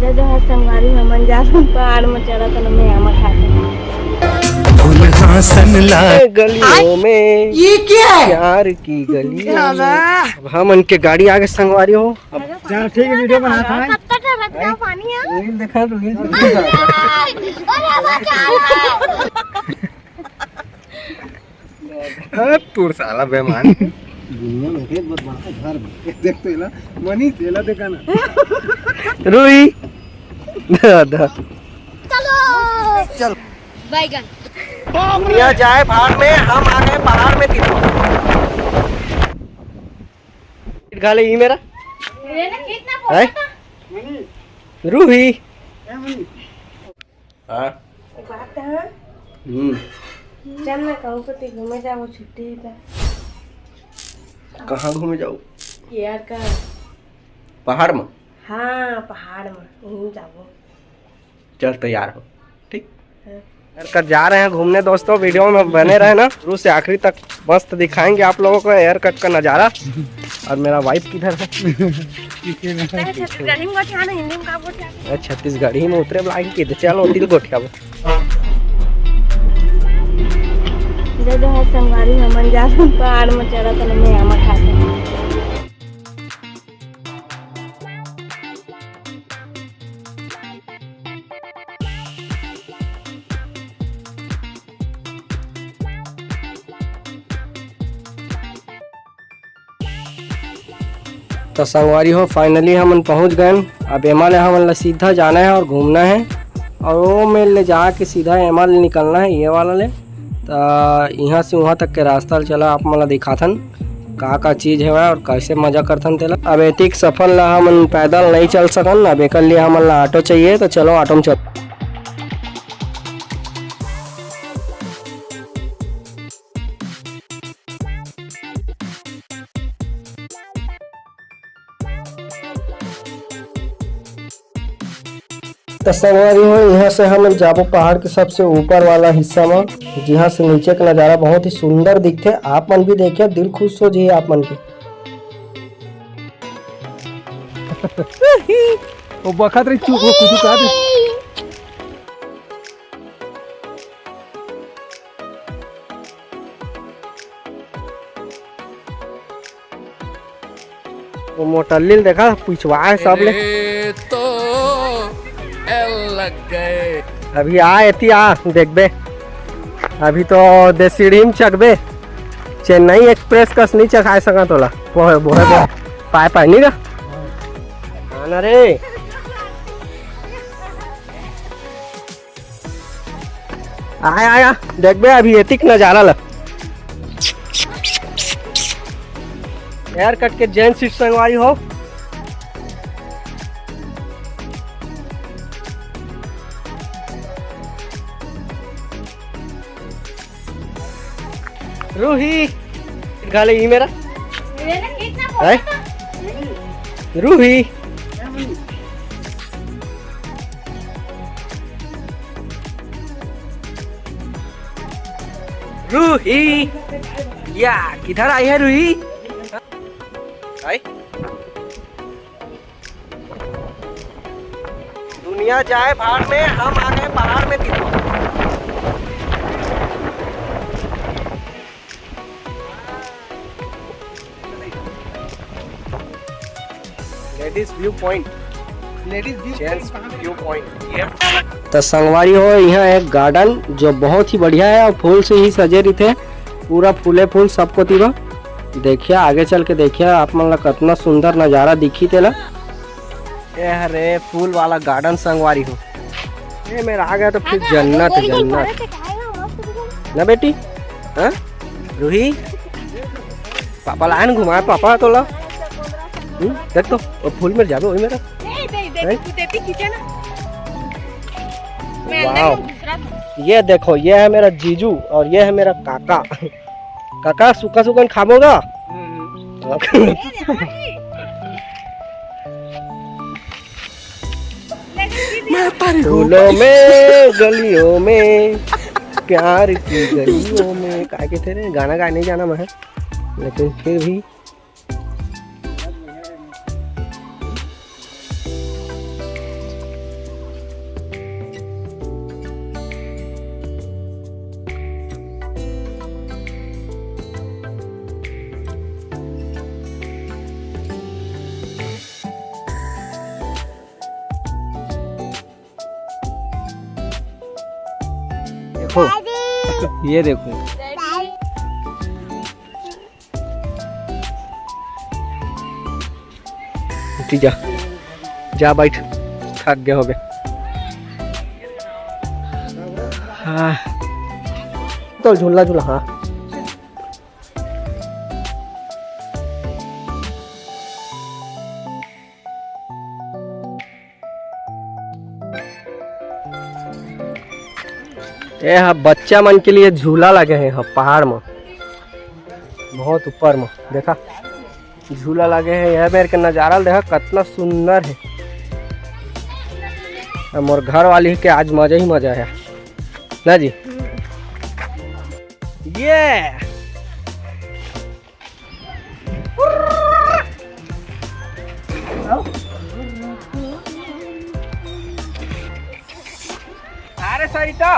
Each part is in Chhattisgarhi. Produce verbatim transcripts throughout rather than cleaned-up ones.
जय जोहार संगवारी, हमन जा पहाड़ में चढ़त हन, मैं आमा खाते। फूल घासन ला गलियों में, ये क्या है? प्यार की गलियों में। अब हमन के गाड़ी आगे संगवारी हो। अब चल, ठीक है, वीडियो बनात हन। कब तक रहत का पानी है? रील देखा, रील देखा। अरे बचा लो। हाँ, तोर साला बेईमान। दुनिया में एक बहुत बड़ा घर में। देख तो एला, मनीष, एला देखा ना। रूही। दादा। चलो। चल। बैगन। दुनिया जाए भाड़ में, हम आ गए पहाड़ में। तीनों। घाले ही मेरा। ये ना कितना है? रूही। हाँ। बात है। हम्म। चल ना, कहूँ कती घूमे जाबो, छुट्टी है तो। कहाँ घूमे जाओ? यार का। पहाड़ में? हाँ, पहाड़ में, वहीं जाबो। चल, तैयार हो, ठीक? हाँ। यार कट जा रहे हैं घूमने दोस्तों, वीडियो में बने रहे ना, शुरू से आखिरी तक मस्त दिखाएंगे आप लोगों को एयर कट का नज़ारा। और मेरा वाइफ किधर है? अरे, छत्तीसगढ़ी में गोठिया ना, हिंदी में का गोठिया? अरे, छत्तीसगढ़ी में उतरे ब्लाइंग की, चलो, दिल गोठिया वो। जय जोहार संगवारी, हमन जा पहाड़ में चढ़त हन, मैं आमा खाते। तो संगवारी हो, finally हमन पहुंच गए। अब एमा ले हमन ला सीधा जाना है और घूमना है, और वो मेर ले जाके सीधा एमा ले निकलना है, ये वाला ले। तो यहाँ से वहाँ तक के रास्ता ल चला, आप मन ला दिखाथन का का चीज है और कैसे मजा करथन तेला। अब एतिक सफर ला हमन पैदल नहीं चल सकन, अब एकर लिए हमन ला ऑटो चाहिए। तो चलो, ऑटो में चल। तो संगवारी हो, यहाँ से हम जाबो पहाड़ के सबसे ऊपर वाला हिस्सा में, जहाँ से नीचे का नज़ारा बहुत ही सुंदर दिखथे। आप मन भी देखिए, दिल खुश हो जाइए आप मन के। वो बखत रही चुप, वो कुछ कहा दे। वो मोटल्ली ल देखा, पिछवा है सब ले। ए तो एल लग गए। अभी आ, एती आ, देखबे। अभी तो दे सीढ़ी में चघबे। चेन्नई एक्सप्रेस कस नहीं चघाए सका तोला। बोहे, बोहे, बोहे। पाए, पाए, नहीं गा? हाँ ना रे। आया, आया, देखबे अभी एतिक नजारा ला। एयर कट के जेंट्स सीट संगवारी हो। रूही, गाले ई मेरा। है? रूही। रूही, या, किधर आई है रूही? आई? दुनिया जाए भाड़ में, हम आ गए पहाड़ में। तीनों। Ladies view point. Ladies view gents point कहाँ पे? View point. ये तो संगवारी हो, यहाँ एक गार्डन जो बहुत ही बढ़िया है और फूल से ही सजे रहिथे, पूरा फूले फूल सबको तीबा। देखिए, आगे चल के देखिए आप मन ला कितना सुंदर नजारा दिखी तेला। ये हरे फूल वाला गार्डन संगवारी हो। ये मेरा आ गया तो फिर हाँ, जन्नत, गोरी गोरी जन्नत। फरे से खाएगा, मस्त दिखेगा। ना बेटी, हाँ? रूही, पापा लाए ना घुमाए, पापा तोला। हम्म, देख तो, वो फूल में जाबे, वही मेरा। नहीं, नहीं, देती, हैं? देती खींचे ना। मैं अंदर वाओ। में घुस रहा था। ये देखो, ये है मेरा जीजू और ये है मेरा काका। काका, सुक्खा सुक्खा खाबोगा? हम्म। मैं तारी फूलों में, गलियों में, प्यार की गलियों में, का कहते रे, गाना गाने जाना मैं, लेकिन फिर भी ये देखो। उठी जा, जा बैठ, थक गया होबे। हाँ, तो झूला झूला, हाँ। ए हा, बच्चा मन के लिए झूला लगे हे हा, पहाड़ म, बहुत ऊपर म, देखा। झूला लगे हे, यह मेर के नजारा ल देखा, कतना सुंदर हे। अब मोर घर वाली के आज मजा ही मजा हे ना जी। ये अरे सरिता,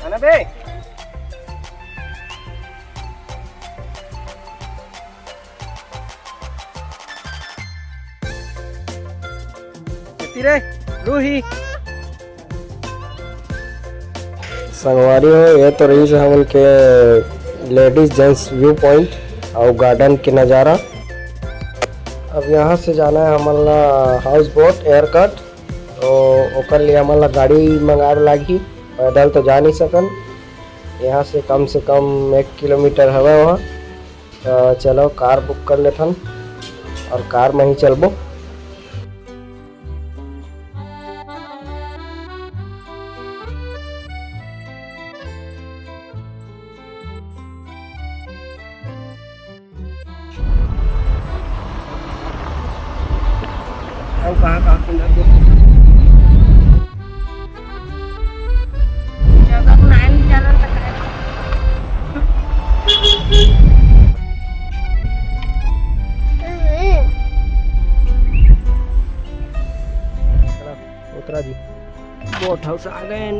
आना बे। एती रे, रूही। संगवारी हो, ये तो रहिस हमन के ladies gents view point अउ garden के नजारा। अब यहाँ से जाना है हमन ला house boat aircraft, तो ओकर लिए हमन ला गाड़ी मंगावे लागही, पैदल तो जा नहीं सकन। यहाँ से कम से कम एक किलोमीटर हवे वहाँ। तो चलो, कार बुक कर लेथन और कार में ही चलबो। अउ कहाँ कहाँ सुंदर दे। जगह नाम जानल त करे। उतरा जी, बोट हाउस आ गए।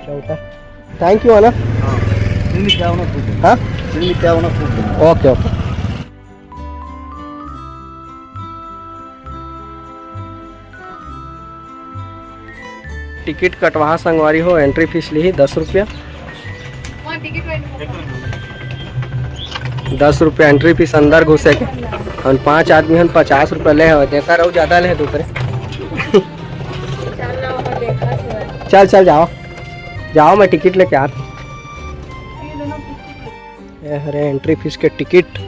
क्या होता है? Thank you, है ना? हाँ, फिर भी क्या होना खूब है। हाँ? फिर भी क्या होना खूब है। OK, OK। टिकट कटवा संगवारी हो, entry fees लिही दस रुपया। दस रुपया entry fees अंदर घुसे के। हम पांच आदमी हन, पचास रुपया ले हवे, देखा रहू ज्यादा ले दूसरे। चल चल जाओ, जाओ, मैं टिकट लेके आत। ये हरे entry fees के टिकट।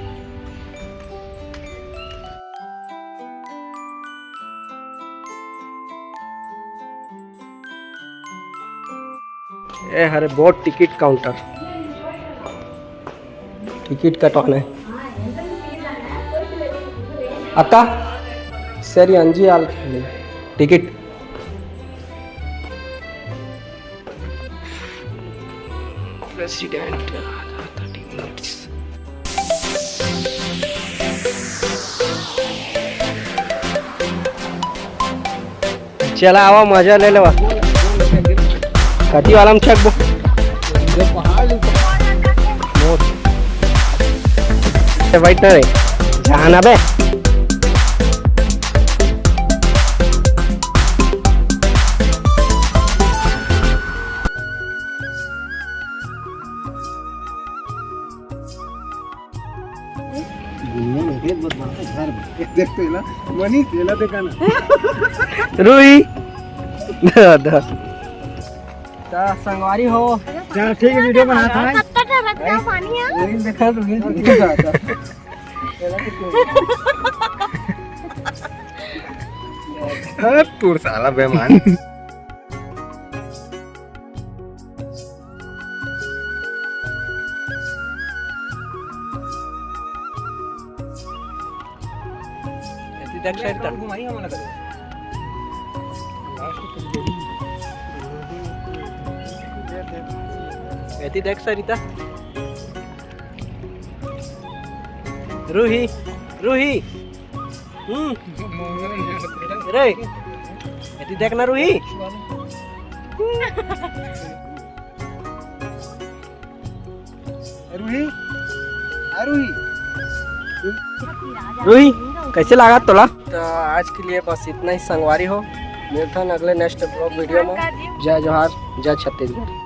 ये हरे boat ticket counter, टिकट कटवाना है। अक्का, सर, ये अंजी आल टिकट। President, thirty minutes। चला आवा, मजा ले लेवा। कति वाला में छकबो? ए, बैठ ना रे, जाना बे। दुनिया में एक बहुत बड़ा घर बा। देख तो एला, मनीष, एला देखा ना। रूही। दा, दा। ता संगवारी हो। चल, ठीक है, video बना था। कत्ता ठहरत का पानी है? Reel देखा तो, reel देखा था। अरे, तू साला बेईमान। एती देख सरिता। एती देख सरिता। रूही, रूही। हम्म। रे, एती देख ना रूही। रूही, आ रूही। रूही, कैसे लगा तोला? तो आज के लिए बस इतना ही संगवारी हो। मिलथन अगले next vlog video में। जय जोहार, जय छत्तीसगढ़।